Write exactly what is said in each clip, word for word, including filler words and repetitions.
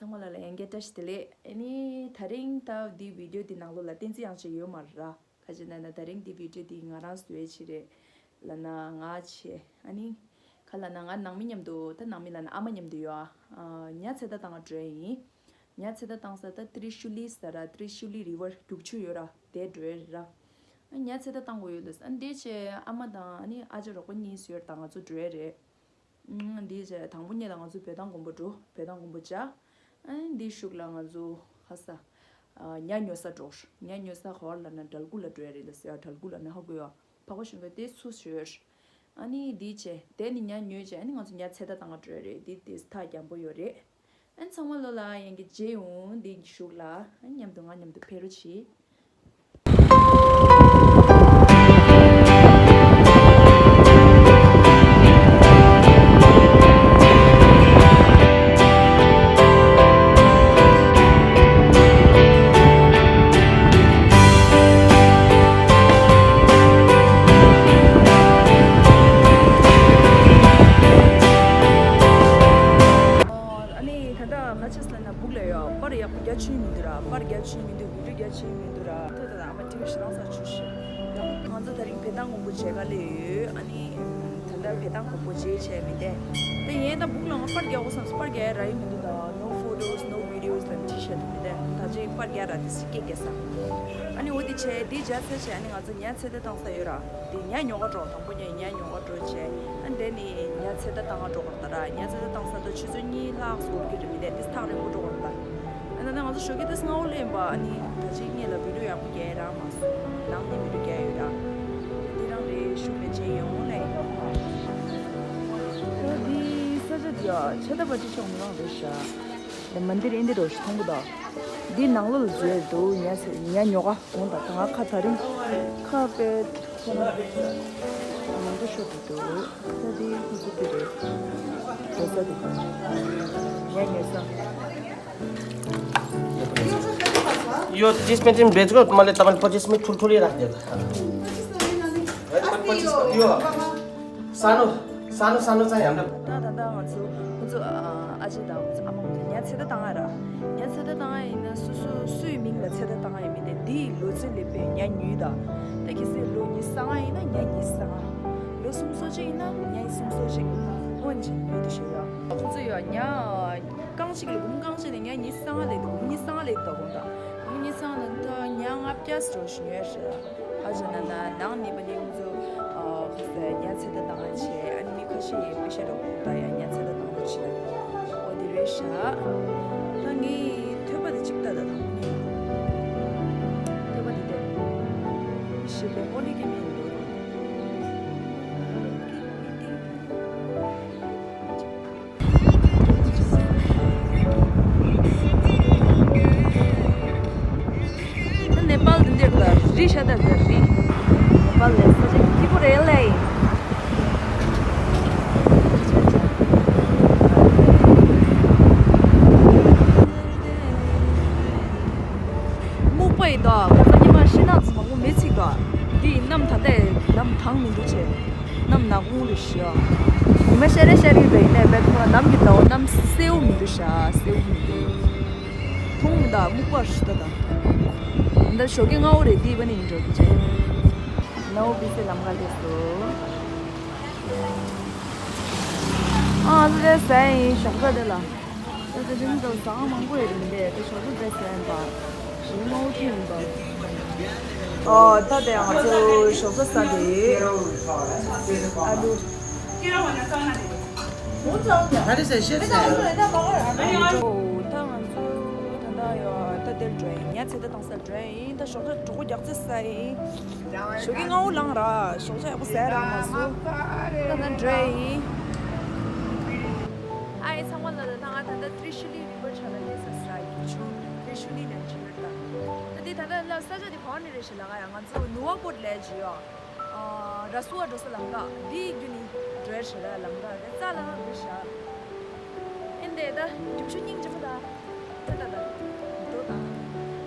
ཚང་མ་ལ་ལ་ཡང་བསྐྱར་བཀྲ་ཤིས་བདེ་ལེགས། ཨ་ནི་ད་རིང་ད་འདི་བི་ཌིའོ་འདི་ནང་ལོགས་ལ་བསྟན་འཛིན་དབྱངས་ཅན་ཡོད་མ་རེད་ར། ག་ཅི་ན་ན་ད་རིང་འདི་བི་ཌིའོ་འདི་ང་རང་བཟོས་ཡས་ཅིག་རེད་ལབ་ན་ང་བྱས། ཨ་ནི་ག་ལབ་ན་ང་ནང་མི་མཉམ་དུ། ད་ནང་མི་ལབ་ན་ཨ་མ་མཉམ་དུ་ཡོད་ཨ། ཉ་ཚེ་ཐར་བཏང་ག་འགྲོ་ཡས་ཡིན། ཉ་ཚེ་ཐར་བཏང་ས་ད་ཏྲི་ཤུ་ལི་ཟེར་ར། ཏྲི་ཤུ་ལི་རི་ཝར་རྒྱུག་ཆུ་ཡོད་ར། དེ་འགྲོ་ཡས་རེད་ར། ཨ་ཉ་ཚེ་ཐར་བཏང་དགོས་ཡོད་ལབ། ཨ་འདི་བྱས་ཨ་མ་དང་ཨ་ནི་ཨ་ཅག་རོགས་པ་གཉིས་བཟོས་ཡོད་ར། ད་ང་ཚོ་འགྲོ་ཡས་རེད། ཨང་། འདི་བྱས་དང་པོ་ཉིད་ལ་ང་ཚོ་བོད་ཐང་དགོན་པ་འགྲོ། བོད་ཐང་དགོན་པ་བྱ། ཨ་ནི་འདིའི་གཞུག་ལ་ང་ཚོ་ཧ་ས། ཨ་ཉ་ཉོ་ས་འགྲོ། ཉ་ཉོ་ས་ག་བར་ལབ་ན་འབྲལ་གུ་ལ་འགྲོ་ཡས་རེད་ལབ་ཟེར་ཡ། འབྲལ་གུ་ལབ་ན་ཧ་གོ་ཡ། འཕགས་པ་གཞོན་པ་དེ་སུ་ཞོར། ཨ་ནི་འདི་བྱས་དེ་ནི་ཉ་ཉོས་བྱས་ཨ་ནི་ང་ཚོ་ཉ་ཚེ་ཐར་བཏང་ག་འགྲོ་ཡས་རེད། འདི་དེ་ཐག་རྒྱང་པོ་ཡོད་རེད། ཨ་ནི་ཚང་མ་ལོ་ལ་ཡང་གི་རྗེས་ཡོང་འདི་གཞུག་ལ་ཨ་ནི་མཉམ་དུ་ང་མཉམ་དུ་ཕེབས་རོགས་གྱིས། ཨ་ནི་ད་ལྟ་ང་ཆ་ས་ན་སྦུག་ལ་ཡོད། པར་ཡག་པོ་རྒྱག་ཆོག་མི་འདུག་ར། པར་རྒྱག་ཆོག་མི་འདུག་བི་ཌིའོ་རྒྱག་ཆོག་མི་འདུག་ར། ཐོ་ད་ད་ཨ་མ་ཏི་ཀ་ཤི་རང་ས་ཆུ་ཤི། ང་ཚོ་ད་རིང་བེ་ཏང་གོང་པོ་མཇལ་ཁ་སླེབས་ཡོད། ཨ་ནི་ད་ལྟ་བེ་ཏང་གོང་པོ་མཇལ་བྱས་མི་འདས། ད་ཡིན་ད་སྦུག་ལ་ང་པར་རྒྱག་དགོས་བསམ་སོང་། པར་རྒྱག་ཡ་རག་གི་མི་འདུག་ད་no photos, no videos ལབ་ཊི་ཤར་ཊི་མི་འདས། ད་ཅི་པར་རྒྱག་རག་དེ་སི་སྐད་རྒྱག་ས། ཨ་ནི་འོ་དེ་བྱས་དེ་མཇལ་ཚར་བྱས་ཨ་ནི་ང་ཚོ་ཉ་ཚེ་ཐར་བཏང་ས་ཡོད་ར། དེ་ཉ་ཉོ་ག་འགྲོ། དང་པོ་ཉ་ཉ་ཉོ་ག་འགྲོ་བྱས། ཨ་འདི་ནས་ཉ་ཚེ་ཐར་བཏང་ག་འགྲོ་གི་རེད་ད་ར། ཉ་ཚེ་ཐར་བཏང་ས་ད་ཆུ་ཚོད་གཉིས་ལྷག་ཙམ་འགོར་གྱི་རེད་མི་འདས། དེ་ཐག་རིང་པོ་འགྲོ་གི་རེད་ད། ཨ་ན་ན་ང་ཚོ་ཞོགས་ཀས་ཏོག་ཙམ་སྔ་པོ་སླེབས་པ། ཨ་ནི་ད་ཅི་ངེད་ལ་བི་ཌིའོ་ཡག་པོ་རྒྱག་ཡ་རག་མ་སོང་། ནང་ནས་བི་ཌིའོ་རྒྱག་ཡ་ཡོད་ར། དེ་རང་རེད། ཤུགས་ལས་བྱེད་ཡོང་ལེ། ད་འདི་ས་ཆ་འདི་ཡ་ཆ་ད་པ་ཅི་ཆོག་མི་རང་རེད་ཤག་ད་མ་འདི་རེད། འདི་རོ་ཞིག་མཐོང་གི་ད། འདི་ནང་ལོགས་ལ་འཛུལ་ཡ་འདུག་ཉ་ཉ་ཉོ་ག་འོང་ད། ད་ང་ཁ་ད་རིང་ཁ་དཔེ་ཁོ་ན་མང་པོ་ཤོར་གྱི་འདུག་ད་འདི་ཁོ་ཚོ་འདི་རེད། འགྲོ་ས་འདི་ཉ་ཉོ་ས། यो जिसमें तुम बेच को तुम्हारे तमन पच्चीस में थुल थुल ही रख देगा। भाई, तमन पच्चीस का दियो। सानो, सानो, सानो चाहिँ हाम्रो। ད་ད་ད་ང་ཚོ་ཁོ་ཚོ་ཨ་ཅེ་དང་ཁོ་ཚོ་ཨ་མ་ཁོ་ཚོ་ཉ་ཚེ་ཐར་བཏང་ཡ་ར། ཉ་ཚེ་ཐར་བཏང་ཡ་ཡིན་ན་སུ་སུ་སུའི་མིང་ལ་ཚེ་ཐར་བཏང་ཡ་མིན་ཏེ། འདིའི་ལོ་ཚོད་སླེབས་པའི་ཉ་ཉོས་ད། ད་གལ་སྲིད་ལོ་ཉི་ཤུ་རྩ་ལྔ་ཡིན་ན་ཉ་ཉི་ཤུ་རྩ་ལྔ། ལོ་སུམ་ཅུ་སོ་གཅིག་ཡིན་ན་ཉ་ཡི་སུམ་ཅུ་སོ་གཅིག་སྔོན་ཆད་ཉོས་དུ་ཞུ་ཡ། ཁོ་ཚོ་ཡ་ཉ་རྐང་གཅིག་ལ་སྒོར་མོ་རྐང་གཅིག་ནས་ཉ་ཉི་ཤུ་རྩ་ལྔ་སླེབས་འདུག་སྒོར་མོ་ཉི་ཤུ་རྩ་ལྔ་སླེབས་འདུག་གོང་ད། སྒོར་མོ་ཉི་ཤུ་རྩ་ལྔ་ནང་ད་ཉ་ལྔ་བརྒྱ་ཙམ་ཞིག་ཉོས་ཤག་ཨ་ཅག་ན་ན་ནང་ནི་པ་ནི་ང་ཚོ་ཨ་ཁ་ས་ཉ་ཚེ་ཐར་བཏང་ཆེ། ཨ་ནི་མི་ཁ་ཤས་ཡས་པེ་ཤ་རོགས་ད་ཡ་ཉ་ཚེ་ཐར་བཏང་རོགས་ཆེ། འོ་དེ་རེད་ཤག་ད་ངས་ཐོད་པ་དེ་གཅིག་ལྟ་ད་དང་པོ་ནས། ཐོད་པ་དེ་དེ་ཞེ་པའི་ཨོ་ལི་ཀེ་མིན་འདུག་ད་ནེ་པཱལ་འདི་འདྲ་རེད། རི་ཤ་སྟག་འདི་རི། ནེ་པཱལ་ལ་ས་ཆ་སྐྱིད་པོ་རེད་ལེ། སྨུག་པ་ཡིན་ད། ཁ་སང་ཉི་མ་ཤིང་ནགས་ཚོ་མང་པོ་མེ་ཚིག་ད། འདི་གནམ་ད་ལྟ་གནམ་དྭངས་མི་འདུག་ཆེ། གནམ་ནག་ཁུང་རེད་ཤག་ཉི་མ་ཤར་རེ་ཤར་གྱི་རེད། ནས་བས་ཁོ་ན་གནམ་གྱི་ཟླ་བ་གནམ་སེའུ་མི་འདུག་ཤག་སེའུ་མི་འདུག་མཐོང་མི་འདུག་སྨུག་པ་རེད་ད། ད་ཞོགས་ཀས་སྔ་པོ་རེད། འདི་བ་ནི་ཡིན་འགྲོ་གི་ཆེ། ནའོ་བི་སི་ལམ་ཁ་སླེབས་སོང་། ཨ་ང་ཚོ་དེ་ཟ་ཡིན་ཞོགས་ཁ་དེ་ལ། ད་དེ་རིང་ད་ཟ་ཁང་མང་པོ་ཡོད་རེད་མི་འདུག་དེ་ཞོགས་ཁ་དེ་ཟ་ཡིན་པ། ཞིམ་མོ་ཐུག་ཡིན་པ། ཨོ་ད་དེ་ང་ཚོ་ཞོགས་ཁ་ཟ་དེ། ཨ་ལུ། ད་རེས་ཟ་ཤེས་ཟ། ཨོ་ད་ང་ཚོ་ད་ད་ཡོད་ད་དེར་འགྲོ་ཡིན། ཉ་ཚེ་ཐར་བཏང་ས་འགྲོ་ཡིན། ད་ཞོགས་ཁ་གྲོགས་པོ་རྒྱག་རྩེ་ཟ་ཡིན། ཞོགས་ཀས་སྔ་པོ་ལངས་ར། ཞོགས་ཇ་ཡག་པོ་ཟས་རག་མ་སོང་། ད་ང་འགྲོ་ཡིན། ཨ་ཡེ་ཚང་མ་ལ་ད་ང་ད་ལྟ་ཏྲི་ཤུ་ལི་རི་ཝར་ཆ་ལ་སླེབས་ས་ར། ཡུལ་ཆུང་ཏྲི་ཤུ་ལི་ལབ་ཅིག་ཡོད་ད། ད་འདི་ད་ལྟ་ལ་ས་ཆ་འདི་ག་པར་ནས་རེད་ཤག་ལབ་ཡ། ང་ཚོ་ནུ་ཝ་པོར་ལབ་ཅིག་ཡོད། ཨ་ར་སུ་ཝ་འགྲོ་ས་ལམ་ཁ་འདི་བརྒྱུད་ནས་འགྲོ་ཡ་རེད་ལ། ལམ་ཁ་རེད་རྩ་ལ་རེད་ཤག་ཨེ་འདས་ད་རྒྱུག་ཆུ་སྙིང་རྗེ་པོ་ད། ད་ད་ད། འགྲོ་ད།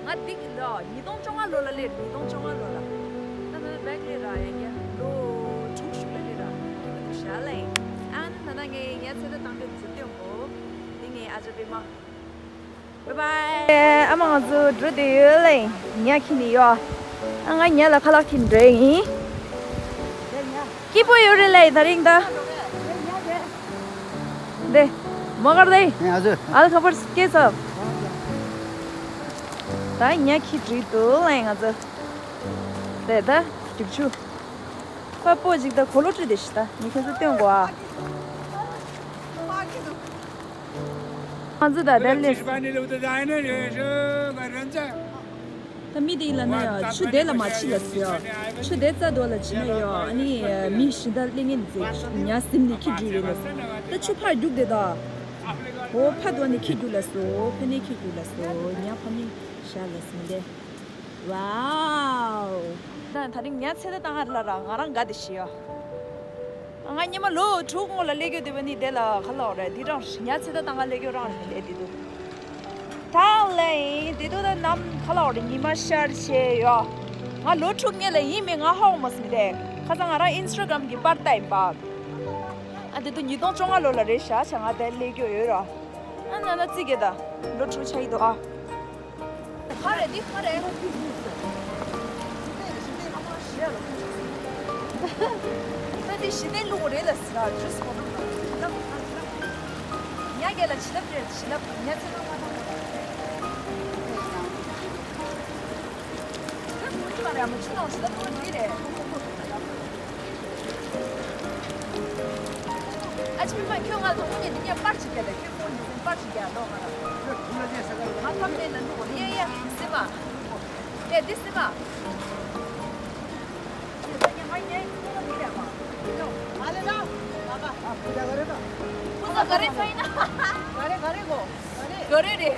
ང་འདི་གི་ལོ་ཉིས་སྟོང་བཅོ་ལྔ་ལོ་ལ་སླེབས། ཉིས་སྟོང་བཅོ་ལྔ་ལོ་ལ། ད་ད་བེག་སླེབས་ར་ཡ་གི་ལོ་དྲུག་ཞིག་ལ་སླེབས་ར། དེ་གི་འདུག་ཤག་ལ་ཡིན། ཨ་ནི་ད་ད་ངས་ཉ་ཚེ་ཐར་བཏང་གི་འཛུལ་སྟོན་གོ། འདི་ངའི་ཨ་ཅག་པད་མ། བའི་བའི། ཨ་མ་ང་ཚོ་འགྲོ་བསྡད་ཡོད་ལེ། ཉ་འཁྱེར་ནས་ཡོད། ཨ་ང་ཉ་ལ་ཁ་ལག་འཁྱེར་འགྲོ་ཡིན། སྐྱིད་པོ་ཡོད་རེད་ལེ་ད་རིང་ད། འདི། མོ་གར་དེ། ཨ་ཚོ། ཨལ་ཁ་པར་སྐད་ཚབ། ད་ཉ་འཁྱེར་འགྲོ་འདུག་ལེ་ང་ཚོ། དེ་ད་རྒྱུག་ཆུ། ཁ་པོ་ཅིག་ད་གོ་ལོ་ཁྲི་དེ་ཤི་ད་མི་ཁ་ས་སྟོན་གོ་ཨ། ང་ཚོ་ད་ལྟ་ལས། ད་མི་དེ་ལ་ན་ཡ་ཆུ་དེ་ལ་མ་ཕྱི་ལ་ཟེར་ཡ། ཆུ་དེ་རྩ་དོ་ལ་ཕྱི་ན་ཡ་ཨ་ནི་མི་ཤི་ད་ལེ་ངན་ཟེར་ཉ་སིམ་ནི་ཁྱི་འགྲིག་རེད་ལ། ད་ཆུ་ཕར་རྒྱུག་དེ་ད། འོ་ཕ་དོ་ནི་ཁྱི་རྒྱུག་ལ་སོ་ཕ་ནི་ཁྱི་རྒྱུག་ལ་སོ་ཉ་ཕ་མི་ཤ་ལ་སོ་མི་དེ། ཝའོ། ད་ད་རིང་ཉ་ཚེ་ད་བཏང་ང་ལ་ར་ང་རང་དགའ་དེ་ཤི་ཡ། ང་སྔོན་མ་ལོ་དྲུག་སྔོན་ལ་སླེབས་རྒྱུ་དེ་བ་ནི་དེ་ལ་ཁ་ལོག་རེད་དེ་རང་ཉ་ཚེ་ད་བཏང་ང་སླེབས་རྒྱུ་རང་རེད་དེ་དུ། ད་ལེ་དེ་དུ་ད་ནམ་ཁ་ལོག་རེད་ཉི་མ་ཤར་ཆེ་ཡོ། ང་ལོ་དྲུག་སྔོན་ལ་ཡིན་མིན་ང་ཧ་གོ་མ་སོང་དེ། ཁ་སང་ང་རང་ཨིན་སི་ཊ་གྷ་རམ་གི་པར་ལྟ་ཡིན་པ། ཨ་དེ་དུ་ཉིས་སྟོང་བཅོ་ལྔ་ལོ་ལ་རེད་ཤག་ཆ་ང་དེ་སླེབས་རྒྱུ་ཡོད་ར། ཨ་ན་ན་ཙི་གེ་ད། ལོ་དྲུག་ཆགས་ཡི་འདུག་ཨ། ག་རེ་འདི་ག་རེ། ད་འདི་ཞི་བདེ་བླུག་རེད་ལ་ཟེར་ཨ་ཇུས་གོ་ནོ་ལ་ཉ་རྒྱལ་ལ་བྱིན་རླབས་རེད་བྱིན་རླབས་ཉ་ཚེ་རིང་མ་གཏོང་གོ་ལ། ད་མུ་རི་མ་རེད་ཨ་མ་ཆུ་ནང་བྱིན་རླབས་གཏོང་འདི་རེད། ཨ་ཅེ་མི་མ་ཁྱོད་ང་ལ་དང་པོ་ནས་འདི་ཉག་པར་ཅིག་རྒྱག་དང་ཁྱོད་ཕོན་འདི་ཟིན་པར་ཅིག་རྒྱག་ལོ་ང་ལ། ང་ཐོབ་མེད་ལ་འདུག་ཡེ་ཡེ་སི་མ། ཡེ་འདི་སི་མ། ཡེ་ད་ཉག་ང་ཉག་ཡིན་ཁོ་ལ་འདི་རེད་མ། ཨ་ལེ་ད། ཨ་ཀ། ཨ་ཁུ་ད་ག་རེ་ད། ཁོ་ཚོ་ག་རེ་ཚོ་ཡིན་ན། ག་རེ་ག་རེ་གོ། ག་རེ་རེད།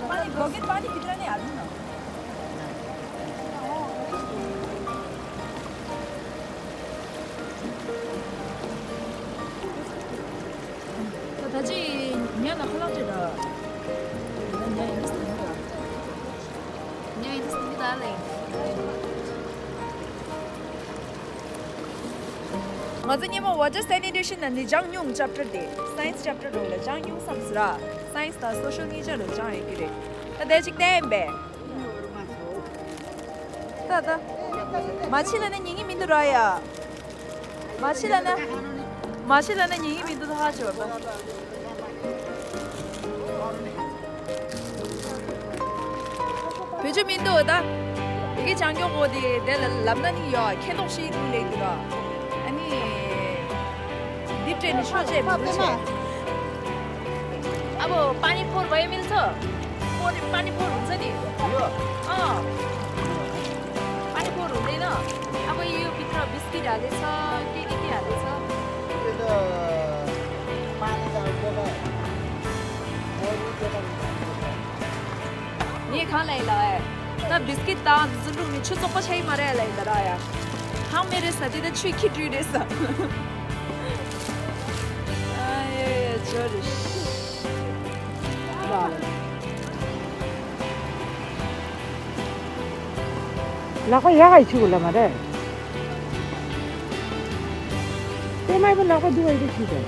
पानी, बगैर पानी कितना नहीं आलू ना। ད་ཅི་ཉ་ལ་ཁ་ལག་ཅི་ར། ཉ་ཡིན་ཟེར་ནི་ར། ཉ་ཡིན་ཟེར་ནི་ད་ལེ། ང་ཚོ་སྔོན་མ་water sanitation ནང་ནས་སྦྱངས་མྱོང་chapter དེ། science chapter རོགས་ལ་སྦྱངས་མྱོང་བསམ་ཟེར་ར། science དང་social ངེས་ཅན་ལ་སྦྱངས་ཡོད་ཀྱི་རེད། ད་དེ་ཅིག་བལྟས་ཡིན་པས། ད་ད། མ་ཕྱི་ལ་ནི་ཉན་གྱི་མི་འདུག་ར་ཡ། མ་ཕྱི་ལ་ན། མ་ཕྱི་ལ་ན་ཉན་གྱི་མི་འདུག་ཧ་ཅོ་ད། བོད་ཆུ་མི་འདུག་ད། དེ་གི་བྱང་ཀྱོག་གོ་དེ་དེ་ལ་ལབ་ན་ནི་ཡོ་ཁེ་ཏོག་ཤི་དུ་ལེགས་དུ་ད། ཨ་ནི། འདི་སྤྲད་ནི་ཤོག་ཅེས་མི་འདུག་ཅེས། अब पानी फोर भयो मिल्छ? फोर पानी फोर हुन्छ नि? अँ। पानी फोर हुँदैन। अब यो भित्र बिस्किट हालेछ, के के के हालेछ? त्यो त पानी त अब बोका, बोरी बोका हुन्छ। ངས་གང་ལ་ཡིན་ལ་ཨེ། ད་བིས་ཀིད་དང་འཛུ་ལུག་ནི་ཆུ་བཙོག་པ་ཆགས་ཡི་མ་རེད་ལ་ཡིན་ད་ར་ཡ། ཧང་མེ་རེ་ས་དེ་ད་ཆུ་ཁྱི་བྲུས་རེད་ས། ཨ་ཡེ་ཇོ་རེ། ལག་པ་ཡག་ག་ཡི་ཆུ་གུ་ལ་མ་རེད། དེ་མ་ཡི་པ་ལག་པ་འདུག་ག་ཡི་དེ་ཆུ་དེ།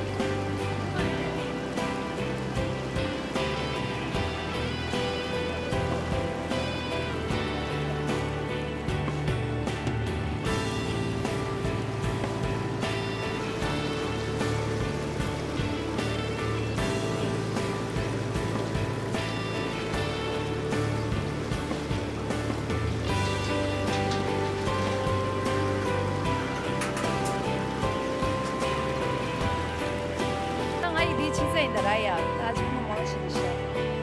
ད་ང་ཡི་འདི་ཕྱི་ས་ཡིན་ད་ར་ཡ། ད་ཅིག་མ་མང་ཕྱི་ནི་ཤ།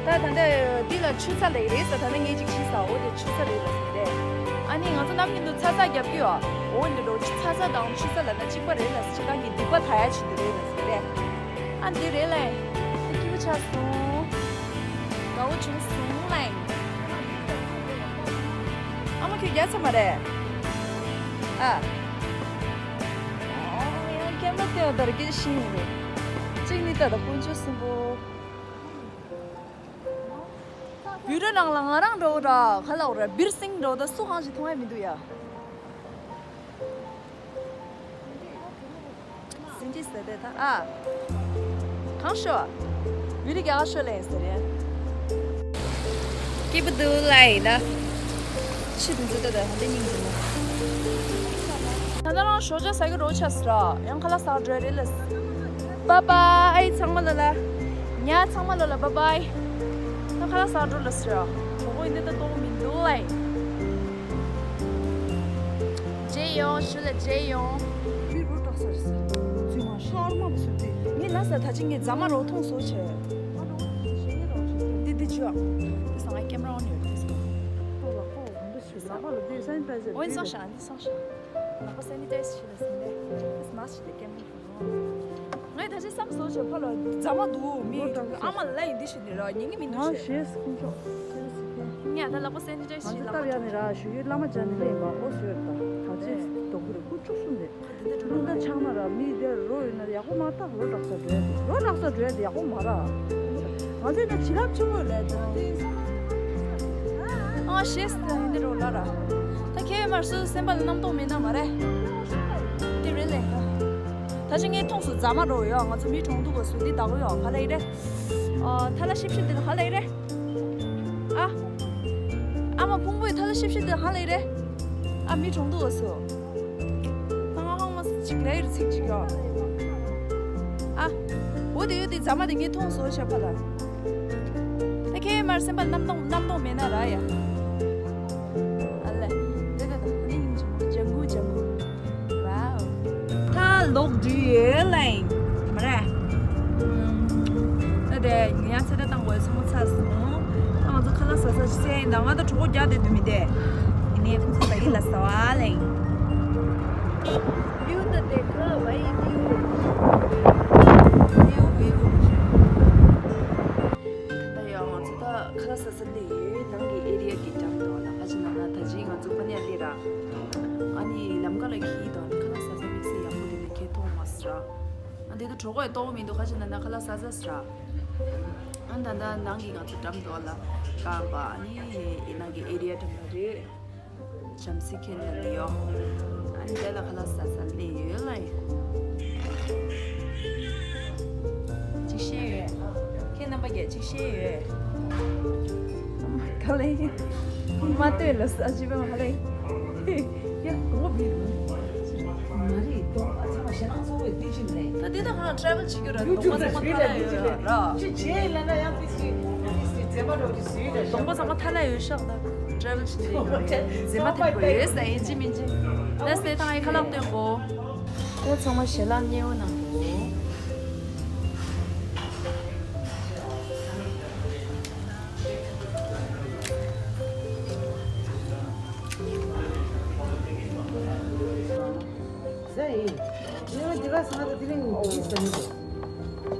ད་ད་ལྟ་འདི་ལ་ཆུ་ཚ་ལ་ཡི་རེད་ས། ད་ལྟ་ངས་ཅིག་ཕྱི་ས་འོ་དེ་ཆུ་ཚ་རེད་ལ་ཟེར་ཏེ། ཨ་ནི་ང་ཚོ་ནམ་རྒྱུན་དུ་ཚ་ཚ་རྒྱབ་ཀྱི་ཡོད། འོ་འདི་འགྲོ་ཆུ་ཚ་ཚ་དང་ཆུ་ཚ་ལ་ན་གཅིག་པ་རེད་ལ་ཟེར། ཁྱེད་རང་གི་སྡིག་པ་ད་ཡ་ཆུ་འདི་རེད་ལ་ཟེར་ཏེ། ཨ་འདི་རེད་ལ། ད་སྐྱིད་པོ་ཆགས་སོང་། དགའ་བོ་བྱུང་སོང་ལ། ཨ་མ་ཁྱོད་རྒྱག་ཚར་མ་རེད། ཨ། ཨོ་ཡང་ཀེམ་ར་སྟེར་བ་དར་རྒྱས་ཤིང་རེད། གཅིག་ནི་ད་ད་དཀོན་མཆོག་གསུམ་པོ། བི་ཌི་ཡོ་ནང་ལ་ང་རང་འགྲོ་ར་ག་ལ་འོ་ར་བིར་སིང་འགྲོ་ད་སུ་གང་ཞིག་མཐོང་ཡ་མི་འདུག་ཡ། སིན་ཅི་ཟེར་དེ་ད་ཨ། གང་ཤོ། བི་ཌི་ཡོ་ག་ཤོ་ལེ་ཟེར་རེད། སྐྱིད་པོ་འདུག་ལ་ཡིན་ད། ཆི་དུ་འཛི་ད་ད་ཧ་ལེ་སྙིང་རྗེ་མོ། ད་ད་རང་ཞོགས་ཇ་ཟ་གི་རོ་ཆ་སི་ར་ཡང་ཁ་ལག་ཟ་འགྲོ་རེད་ལ། པ་པ་ཨའི་ཚང་མ་ལ་ལ། ཉ་ཚང་མ་ལ་ལ་པ་པ་ཨའི། ད་ཁ་ལག་ཟ་འགྲོ་ལ་སི་ར། གྲོགས་པོ་ཡིན་ད་ད་གཏོང་མི་འདུག་ལ་ཡིན། རྗེས་ཡོང་ཞུ་ལ་རྗེས་ཡོང་། མི་རོ་དྲག་ས་རེད་ས། ཚུལ་མ་ཤར་མ་བུ་སུ་དེ། ངས་ལ་ས་ད་ཅི་ངས་རྫ་མ་རོ་ཐོང་སོ་ཆེ། འདི་འདི་ཅུ་ཨ། འདི་སང་ཨ་ཀེམ་ར་ཨོན་ཡོད་དེ་སོ། ཟ་མ་ལ་འདི་སན་ཏའི་ཟེར། ཨོན་སང་ཤ་འདི་སང་ཤ། ལག་པ་སན་ཏའི་ཟེར་ཞིག་ལ་སིན་ཏའི། འདི་མ་ཞིག་ལ་ཀེམ་ར་ཨོན། ངས་ད་ཅི་བསམ་སོ་ཆེ་ཕ་ལ་རྫ་མ་འདུག་མི། ཨ་མ་ལ་ཡིན་འདི་ཞིག་ནི་ར་ཉིན་གི་མི་འདུག་ཆེ། ཞེས་ཀུན་མཆོག་ཁྱེད་རང་སི་ཁྱེད། ངས་ད་ལག་པ་སན་ཏའི་ཟེར་ཞིག་ལག་པ་ཡ་ནི་ར་ཞུ་ཡུལ་བླ་མ་ཅན་ནི་ལེ་ཡིན་པ་ཨོ་སུ་ཡོད་ད། ད་ཅི་དོ་ཁུ་རེ་ཁུ་བཅུ་གསུམ་རེད། ལུང་ད་ཆགས་ན་ར་མི་དེ་རོ་ཡོད་ན་ཡག་པོ་མ་ཐག་རོ་དྲག་ས་འགྲོ་ཡ་དེ་རོ་དྲག་ས་འགྲོ་ཡ་དེ་ཡག་པོ་མ་ར། ང་ཚོས་ན་བྱིན་རླབས་ཆེན་པོ་ལས་དང་། ཨ་ཤེས་ད་ཡིན་དེ་རོ་ལ་ར། ད་ཁྱེད་མར་སུ་སེམས་པ་ལ་རྣམ་རྟོག་མེད་ན་མ་རེད། དེ་རེད་ལས་ད། ད་ཅི་ངས་མཐོང་སོ་རྫ་མ་རོ་ཡོད་ང་ཚོ་མི་གྲོང་འདུག་ག་སུ་འདི་ད་གོ་ཡོད་ག་ལ་ཡི་རེད། ཨ་ཐ་ལ་ཤིབ་ཤིབ་འདི་ད་ག་ལ་ཡི་རེད། ཨ། ཨ་མ་ཕུང་པོའི་ཐ་ལ་ཤིབ་ཤིབ་དེ་གང་ལ་ཡི་རེད། ཨ་མི་གྲོང་འདུག་ག་སུ། ང་ཧང་མ་ཅིག་ལ་ཡི་རེད་ཚིག་ཅིག་ཡོད། ཨ། འོ་དེ་ཡོད་དེ་རྫ་མ་དེ་ངས་མཐོང་སོ་ཤ་ཕ་ལ། ད་ཁྱེད་མར་སེམས་པ་རྣམ་རྟོག་རྣམ་རྟོག་མེད་ན་ར་ཡ། ཨ་ལེ། དེ་དེ་དེ་ནི་ཡིན་ཅིག་ཇང་གུ་ཇང་གུ། ཝའོ། ད་ལོག་འགྲོ་ཡོད་ལ་ཡིན། མ་རེད། ད་དེ་ངས་ཚེ་ད་བཏང་དགོས་ཚོད་མ་ཚར་སོང་། ད་ང་ཚོ་ཁ་ལག་ཟ་ས་ཅི་ཟེར་ཡིན་ད་ང་ད་གྲོགས་པོ་རྒྱག་བསྡད་དུས་མི་བདེ། ཡིན་ནའི་ཁོ་ཚོ་ཟ་གི་ལ་ཟ་བ་ལ་ཡིན། ཡུ་ད་དེ་ཁ་བ་ཡི་ཡུ། ཡུ་ཡུ། ད་ཡང་ང་ཚོ་ད་ཁ་ལག་ཟ་ས་སླེབས་ཡོད། ནང་གི་ཨེ་རི་ཡ་གི་འགྲམ་དུ་ལ་ཁ་ཅིག་ན་ན་ད་ཅི་ང་ཚོ་པ་ནི་ཨ་ལི་ར། ཨ་ནི་ལམ་ཁ་ལ་ཁྱི་དང་ཁ་ལག་ཟ་ས་དམིགས་བསལ་ཡག་པོ་དེ་ནས་ཁྱེད་མཐོང་མ་སྲ། ཨ་འདི་དུ་གྲོགས་པོ་ཡང་གཏོང་མི་འདུག་ཁ་ཅིག་ན་ན་ཁ་ལག་ཟ་ཟ་སྲ། ཨ་ད་ད་ནང་གི་ང་ཚོ་འགྲམ་དུ་ལ་རྐང་པ་ཨ་ནི་ཨེ་ནང་གི་ཨེ་རི་ཡ་འགྲམ་ལ་རེད། བྱམས་སེ་ཁེན་ལ་ལི་ཡོ། ཨ་ནི་དེ་ལ་ཁ་ལག་ཟ་ས་སླེབས་ཡོད་ལ་ཡིན། ཅིག་ཤེས་ཡོད། ཁྱེད་རྣམ་པ་བརྒྱད་ཅིག་ཤེས་ཡོད། ག་ལེ་ཡིན། མ་ལྟོས་ལ་ས་ཅི་བས་མ་ལེ། ཡ་གོ་བི་རུ། མ་རེད་དོ་ཨ་ཚང་མ་ཞེ་ནང་གཙོ་བོའི་དེ་ཅིག་ལེ། ད་དེ་ད་ཁང་ཊ་རེ་ཝལ་བྱེད་རྒྱུ་ར་དོ་མ་ཚང་མ་ཐ་ལ་ཡོད་ར། ཅི་བྱེད་ལ་ན་ཡང་ཏི་སི་ཏི་སི་མཛེས་མ་འགྲོ་གི་སུའི་ར་གདོང་པ་ཚང་མ་ཐ་ལ་ཡོད་ཤག་ད་ཊ་རེ་ཝལ་བྱེད་འདི་ཡོད་རེད། མཛེས་མ་ཐེབས་དགོས་ཡོད་ས་ཡིན་ཅི་མིན་ཅི། ད་སེ་ཐང་ཨེ་ཁ་ལག་སྟོན་གོ། ད་ཚང་མ་ཞལ་ལག་མཉེས་པོ་གནང་གོ། ཟ་ཡིན། ཉེ་བ་འདི་ག་ཟ་ད་དེ་རིང་འོ་ཡིན་ཟ་ཡིན་འདུག་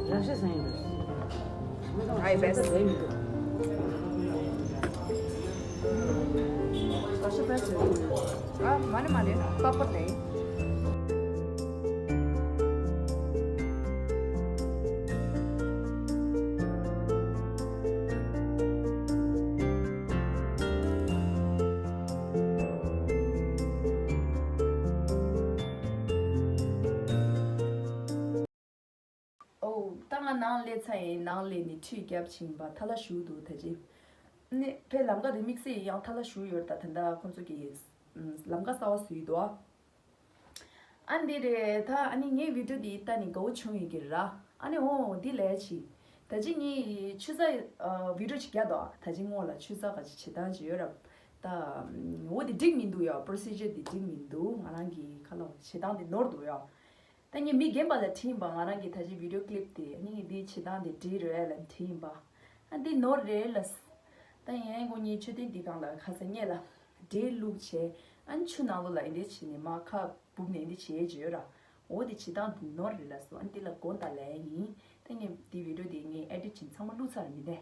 རང་ཤ་ཟ་ཡིན་འདུག་ཨའི་བེ་སི། ཨ་མ་ནི་མ་ནི་པ་པ་ནི། ཨོ། ད་ང་ནང་སླེབས་ཚར་ཡིན། ནང་སླེབས་ནས་ཁྲུས་བརྒྱབ་ཕྱིན་པ་ཐ་ལ་ཞུགས་འདུག་ད་ཅི། ནི་ཕའི་ལམ་ཀ་དེ་དམིགས་བསལ་ཡང་ཐ་ལ་ཞུགས་ཡོད། ད་ད་ལྟ་ཁོང་ཚོ་གི་ལམ་ཀ་གསར་བ་བཟོས་འདུག་ཨ་འདི་རེད། ད་ཨ་ནི་ངའི་བི་ཌིའོ་འདི་ལྟ་ནི་དགའ་བོ་བྱུང་ཡོད་ཀྱི་ར། ཨ་ནི་འོ་འདི་ལས་ཅི། ད་ཅི་ངའི་ཆུ་ཚ་བི་ཌིའོ་ཅིག་རྒྱག་འདུག་ད་ཅི་སྔོན་ལ་ཆུ་ཚ་ག་ཅི་བྱེད་སྟངས་ཅིག་ཡོད་ར། ད་འོ་འདི་འགྲིག་མི་འདུག་ཡ། པོ་རོ་སི་ཇར་འདི་འགྲིག་མི་འདུག་ང་རང་གི་ཁ་ལོ་བྱེད་སྟངས་འདི་ནོར་འདུག་ཡ། ད་ངས་མི་རྒན་པ་ལ་དྲིས་ཡིན་པ། ང་རང་གི་ད་ཅི་བི་ཌིའོ་ཀི་ལིབ་དེ་ཨ་ནི་ངས་འདི་བྱེད་སྟངས་དེ་འགྲིག་རེད་ལ་དྲིས་ཡིན་པ། ཨ་འདི་ནོར་རེད་ལ། ད་ཡང་ཁོ་གཉིས་མཆོད་རྟེན་འདི་སྒང་ལ་ཁ་ས་སྔས་ལ་འབྲས་བླུགས་བྱས། ཨ་ནི་ཆུ་ནང་ལོགས་ལ་འདི་འདྲ་བྱས་ནས་མར་ཁ་སྦུབ་ནས་འདི་འདྲ་བྱས་བྱས་ཡོད་ར། འོ་དེ་བྱེད་སྟངས་དེ་ནོར་རེད་ལ་སོ། ཨ་ནི་འདི་ལ་དགོངས་དག་ལབ་ཡ་ཡིན། ད་ངས་འདི་བི་ཌིའོ་དེ་ངས་ཨེ་ཌིཊ་བྱས་ཚང་མ་བླུགས་ཚར་མི་འདས།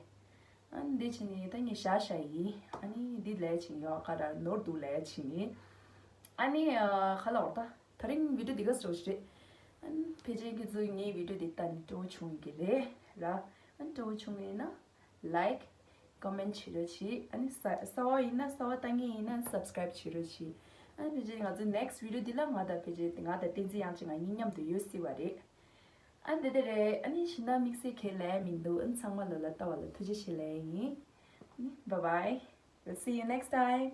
ཨ་ནི་འདི་བྱས་ནས་ད་ངས་བཞག་བཞག་ཡིན། ཨ་ནི་འདི་ལས་བྱེད་ཡོད་ག་ར་ནོར་འདུག་ལས་བྱེད་ནི། ཨ་ནི་ཨ་ག་ལ་འོར་ད་དེ་རིང་བི་ཌིའོ་འདི་ག་སོ་ཞིག་རེད། ཨ་ནི་ཕལ་ཆེར་ཁྱེད་ཚོས་ངའི་བི་ཌིའོ་འདི་ལྟ་ནས་སྤྲོ་བོ་བྱུང་གི་རེད་ར། ཨ་ནི་སྤྲོ་བོ་བྱུང་ཡིན་ན་ལའིཀ་ཀོ་མེན་བྱེད་རོགས་གྱིས། ཨ་ནི་ས་གསར་པ་ཡིན་ན་གསར་པ་ལྟ་མཁན་ཡིན་ན་སབ་སི་ཀ་རའིབ་བྱེད་རོགས་གྱིས། ཨ་ནི་ཕལ་ཆེར་ང་ཚོའི་ནེག་སི་ཊི་བི་ཌིའོ་འདི་ལ་ང་དང་ཕལ་ཆེར་ང་དང་བསྟན་འཛིན་དབྱངས་ཅན་ང་གཉིས་མཉམ་དུ་ཡོད་སྲིད་པ་རེད། ཨ་འདི་དེ་རེད། ཨ་ནི་ཤིང་ནགས་དམིགས་བསལ་གས་ལས་མི་འདུག་ཨ་ཚང་མ་ལོ་ལ་ལྟ་བ་ལ་ཐུགས་རྗེ་ཆེ་ལབ་ཡིན། Bye bye. We'll see you next time.